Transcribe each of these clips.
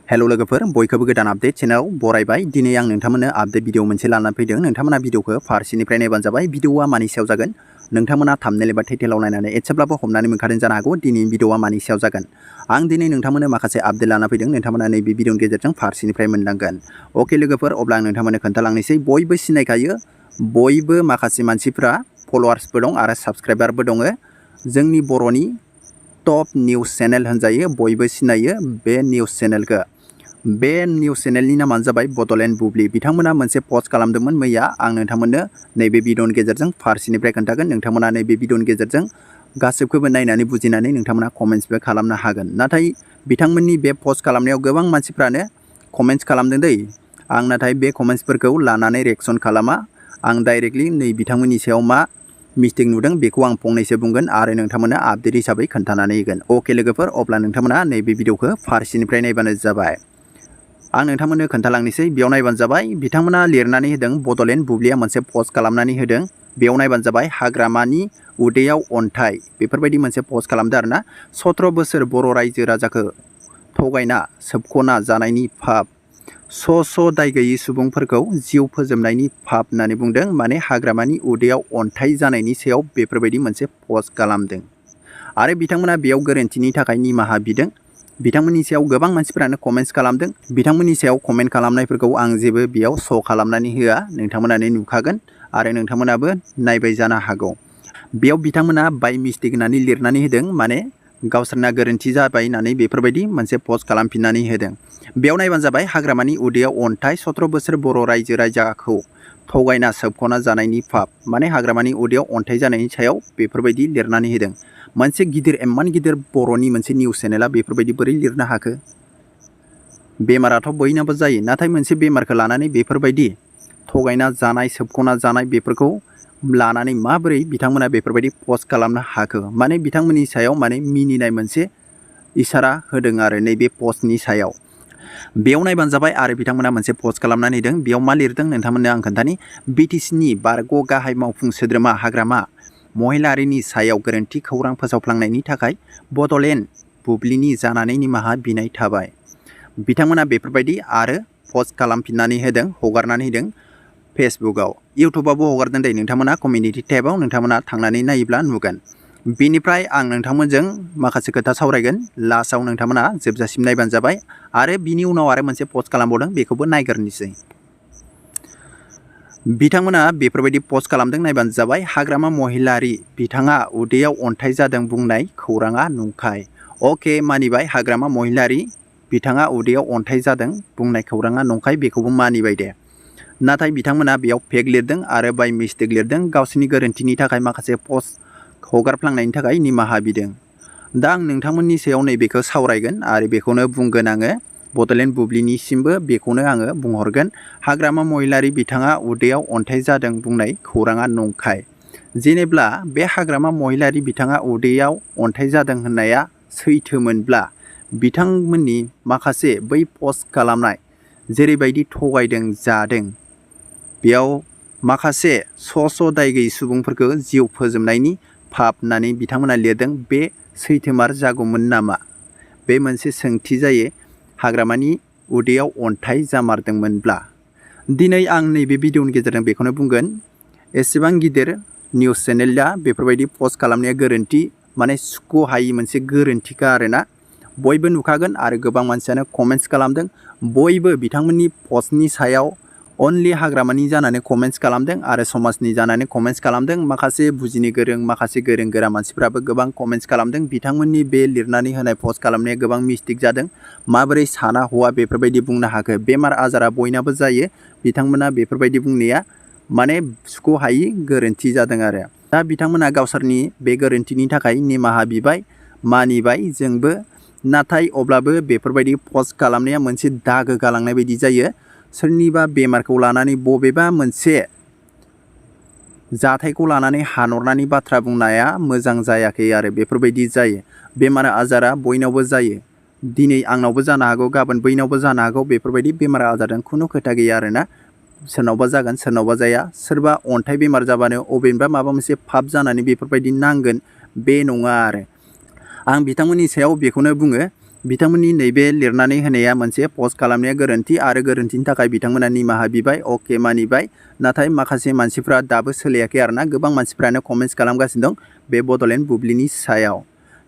Hello लोगोफोर बयखौबो गोदान आपडेट चेनेलाव बरायबाय। दिनै आं नोंथांमोननो आपडेट भिडिअ मोनसे लानानै फैदों। नोंथांमोना भिडिअखौ फारसेनिफ्राय नायबानो जाबाय। भिडिअआ मानि सायाव जागोन नोंथांमोना थाम्बनेल एबा टाइटेलाव नायनानै एसेब्लाबो हमनानै मोनखादों जानो हागौ दिनैनि भिडिअआ मानि सायाव जागोन। आं दिनै नोंथांमोननो माखासे आपडेट लाना फैदों। नोंथांमोना नैबे भिडिअनि गेजेरजों फारसेनिफ्राय मोनलांगोन। अके लोगोफोर, अब्ला आं नोंथांमोननो खोन्थालांनोसै। बयबो सिनायखायो, बयबो माखासे मानसिफ्रा फलोवार्सबो दं आरो साबस्क्राइबारबो दङ। जोंनि बर'नि टप निउस चेनेल होनजायो, बयबो सिनायो बे निउस चेनेलखौ। बे निउस चेनेलनि नामानो जाबाय बड'लेण्ड बुब्लि। बिथांमोना मोनसे पस्ट खालामदोंमोन मैया। आं नोंथांमोननो नैबे भिडिअनि गेजेरजों फारसेनिफ्राय खोन्थागोन। नोंथांमोना नैबे भिडिअनि गेजेरजों गासैखौबो नायनानै बुजिनानै नोंथांमोना कमेन्ट्सबो खालामनो हागोन। नाथाय बिथांमोननि बे पस्ट खालामनायाव गोबां मानसिफ्रानो कमेन्ट्स खालामदों दै। आं नाथाय बे कमेन्ट्सफोरखौ लानानै रिएक्सन खालामा। आं डाइरेक्टलि नै बिथांमोननि सायाव मा मिस्टेक नुदों बेखौ आं फंनैसो बुंगोन आरो नोंथांमोना आपडेट हिसाबै खोन्थानानै होगोन। अके लोगोफोर, अब्ला नोंथांमोना नैबे भिडिअखौ फारसेनिफ्राय नायबानो जाबाय। आं नोंथांमोननो खोन्थालांनोसै, बेयाव नायबानो जाबाय। बिथांमोना लिरनानै होदों, बड'लेण्ड बुब्लिया मोनसे पस्ट खालामनानै होदों। बेयाव नायबानो जाबाय, हाग्रामानि उदैयाव अन्थाइ, बेफोरबायदि मोनसे पस्ट खालामदों आरोना। 17 बोसोर बर' रायजो राजाखौ थगायना सोबख'ना जानायनि फाब, स' दाय गैयै सुबुंफोरखौ जिउ फोजोबनायनि फाब होननानै बुंदों। माने हाग्रामानि उदैयाव अन्थाइ जानायनि सायाव बेफोरबायदि मोनसे पस्ट खालामदों आरो बिथांमोना बेयाव गोरोन्थिनि थाखाय निमाहा बिदों। बिथांमोननि सायाव गोबां मानसिफोरानो कमेन्ट्स खालामदों। बिथांमोननि सायाव कमेन्ट खालामनायफोरखौ आं जेबो बेयाव श' खालामनानै होआ, नोंथांमोनानो नुखागोन आरो नोंथांमोनाबो नायबाय जानो हागौ। बेयाव बिथांमोना बाय मिस्टेक होननानै लिरनानै होदों, माने गावसोरना गोरोन्थि जाबाय होननानै बेफोरबायदि मोनसे पस्ट खालामफिननानै होदों। बेयाव नायबानो जाबाय, हाग्रामानि उदैयाव अन्थाइ, 17 बोसोर बर' रायजो राजाखौ थगायना सोबख'ना जानायनि फाब, माने हाग्रामानि उदैयाव अन्थाइ जानायनि सायाव बेफोरबायदि लिरनानै होदों। मोनसे गिदिर, इमान गिदिर बर'नि मोनसे निउस चेनेला बेफोरबायदि बोरै लिरनो हाखो? बेमाराथ' बयनाबो जायो, नाथाय मोनसे बेमारखौ लानानै बेफोरबायदि थगायना जानाय, सोबख'ना जानाय बेफोरखौ लानानै माबोरै बिथांमोना बेफोरबायदि पस्ट खालामनो हाखो? माने बिथांमोननि सायाव माने मिनिनाय मोनसे इसारा होदों आरो नैबे पस्टनि सायाव। बेयाव नायबानो जाबाय आरो बिथांमोना मोनसे पस्ट खालामनानै होदों। बेयाव मा लिरदों नोंथांमोननो आं खोन्थानि। BTCनि बारग' गाहाय मावफुं सोद्रोमा हाग्रामा महिलारिनि सायाव गोरोन्थि खौरां फोसावफ्लांनायनि थाखाय बड'लेण्ड बुब्लिनि जानानै निमाहा बिनाय थाबाय। बिथांमोना बेफोरबायदि आरो पस्ट खालामफिननानै होदों, हगारनानै होदों फेसबुकआव। इउटुबावबो हगारदों दै, नोंथांमोना कमिउनिटि टेबाव नोंथांमोना थांनानै नायोब्ला नुगोन। बेनिफ्राय आं नोंथांमोनजों माखासे खोथा सावरायगोन। लास्टआव नोंथांमोना जोबजासिम नायबानो जाबाय आरो बिनि उनाव आरो मोनसे पस्ट खालामबावदों, बेखौबो नायग्रोनोसै। बिथांमोना बेफोरबायदि पस्ट खालामदों, नायबानो जाबाय। हाग्रामा महिलारि बिथाङा उदैयाव अन्थाइ जादों बुंनाय खौराङा नंखाय। अके, मानिबाय। हाग्रामा महिलारि बिथाङा उदैयाव अन्थाइ जादों बुंनाय खौराङा नंखाय, बेखौबो मानिबाय दे। नाथाय बिथांमोना बेयाव फेक लिरदों आरो बाय मिस्टेक लिरदों। गावसोरनि गोरोन्थिनि थाखाय माखासे पस्ट हगारफ्लांनायनि थाखाय निमाहा बिदों। दा आं नोंथांमोननि सायाव नैबेखौ सावरायगोन आरो बेखौनो बुंगोन आङो। बड'लेण्ड बुब्लिनिसिमबो बेखौनो आङो बुंहरगोन। हाग्रामा महिलारि बिथाङा उदैयाव अन्थाइ जादों बुंनाय खौराङा नंखाय। जेनेब्ला बे हाग्रामा महिलारि बिथाङा उदैयाव अन्थाइ जादों होननाया सैथोमोनब्ला बिथांमोननि माखासे बै पस्ट खालामनाय जेरैबायदि थगायदों, जादों, बेयाव माखासे स' दाय गैयै सुबुंफोरखौ जिउ फोजोबनायनि फाब होननानै बिथांमोना लिरदों, बे सैथोमार जागौमोन नामा? बे मोनसे सोंथि जायो। हाग्रामानि उदैयाव अन्थाइ जामारदोंमोनब्ला। दिनै आं नैबे भिडिअनि गेजेरजों बेखौनो बुंगोन, एसेबां गिदिर निउस चेनेला बेफोरबायदि पस्ट खालामनाया गोरोन्थि, माने सुख'हायि मोनसे गोरोन्थिखा आरोना। बयबो नुखागोन आरो गोबां मानसियानो कमेन्ट्स खालामदों। बयबो बिथांमोननि पस्टनि सायाव अनलि हाग्रामानि जानानै कमेन्ट्स खालामदों आरो समाजनि जानानै कमेन्ट्स खालामदों। माखासे बुजिनो गोरों, माखासे गोरों गोरा मानसिफ्राबो गोबां कमेन्ट्स खालामदों। बिथांमोननि बे लिरनानै होनाय पस्ट खालामनाया गोबां मिस्टेक जादों। माबोरै साना हौवा बेफोरबायदि बुंनो हाखो? बेमार आजारा बयनाबो जायो, बिथांमोना बेफोरबायदि बुंनाया माने सुख'हायि गोरोन्थि जादों आरो। दा बिथांमोना गावसोरनि बे गोरोन्थिनि थाखाय निमाहा बिबाय, मानिबाय जोंबो। नाथाय अब्लाबो बेफोरबायदि पस्ट खालामनाया मोनसे दागो गालांनाय बायदि जायो। सोरनिबा बेमारखौ लानानै बबेबा मोनसे जाथायखौ लानानै हानहरनानै बाथ्रा बुंनाया मोजां जायाखै आरो बेफोरबायदि जायो। बेमार आजारा बयनावबो जायो। दिनै आंनावबो जानो हागौ, गाबोन बैनावबो जानो हागौ। बेफोरबायदि बेमार आजारजों खुनु खोथा गैया आरोना। सोरनावबा जागोन, सोरनावबा जाया। सोरबा अन्थाइ बेमार जाबानो अबेनिबा माबा मोनसे फाब जानानै बेफोरबायदि नांगोन, बे नङा आरो। आं बिथांमोननि सायाव बेखौनो बुङो, बिथांमोननि नैबे लिरनानै होनाया मोनसे पस्ट खालामनाया गोरोन्थि आरो गोरोन्थिनि थाखाय बिथांमोना निमाहा बिबाय, अके मानिबाय। नाथाय माखासे मानसिफ्रा दाबो सोलायाखै आरोना, गोबां मानसिफ्रानो कमेन्ट्स खालामगासिनो दं बे बड'लेण्ड बुब्लिनि सायाव।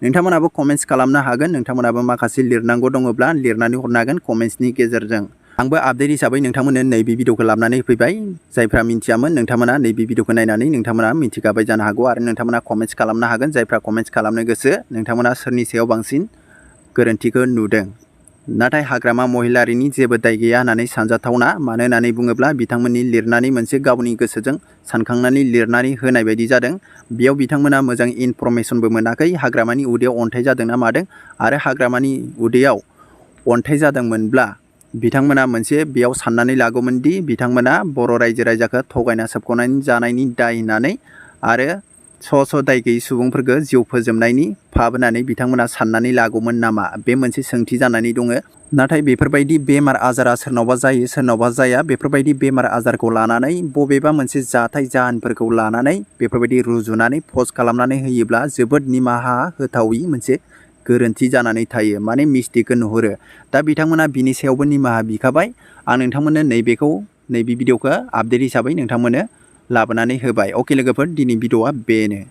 नोंथांमोनाबो कमेन्ट्स खालामनो हागोन, नोंथांमोनाबो माखासे लिरनांगौ दङब्ला लिरनानै हरनो हागोन कमेन्ट्सनि गेजेरजों। आंबो आपडेट हिसाबै नोंथांमोननो नैबे भिडिअखौ लाबोनानै होफैबाय। जायफ्रा मिन्थियामोन नोंथांमोना नैबे भिडिअखौ नायनानै नोंथांमोना मिथिखाबाय जानो हागौ आरो नोंथांमोना कमेन्ट्स खालामनो हागोन। जायफ्रा कमेन्ट्स खालामनो गोसो नोंथांमोना सोरनि सायाव बांसिन गोरोन्थिखौ नुदों। नाथाय हाग्रामा महिलारिनि जेबो दाय गैया होननानै सानजाथावना, मानो होननानै बुङोब्ला बिथांमोननि लिरनानै मोनसे गावनि गोसोजों सानखांनानै लिरनानै होनाय बायदि जादों। बेयाव बिथांमोना मोजां इनफरमेसनबो मोनाखै हाग्रामानि उदैयाव अन्थाइ जादों ना मादों, आरो हाग्रामानि उदैयाव अन्थाइ जादोंमोनब्ला बिथांमोना मोनसे बेयाव साननानै लागौमोन दि बिथांमोना बर' रायजो राजाखौ थगायना सोबख'नानै जानायनि दाय होननानै आरो स' दाय गैयै सुबुंफोरखौ जिउ फोजोबनायनि फाब होननानै बिथांमोना साननानै लागौमोन नामा, बे मोनसे सोंथि जानानै दङ। नाथाय बेफोरबायदि बेमार आजारा सोरनावबा जायो सोरनावबा जाया, बेफोरबायदि बेमार आजारखौ लानानै बबेबा मोनसे जाथाय जाहोनफोरखौ लानानै बेफोरबायदि रुजुनानै पस्ट खालामनानै होयोब्ला जोबोद निमाहा होथावि मोनसे गोरोन्थि जानानै थायो, माने मिस्टेकखौ नुहुरो। दा बिथांमोना बिनि सायावबो निमाहा बिखाबाय। आं नोंथांमोननो नैबे भिडिअखौ आपडेट हिसाबै नोंथांमोननो लाबोनानै होबाय। अके लोगोफोर, दिनै भिडिअआ बेनो।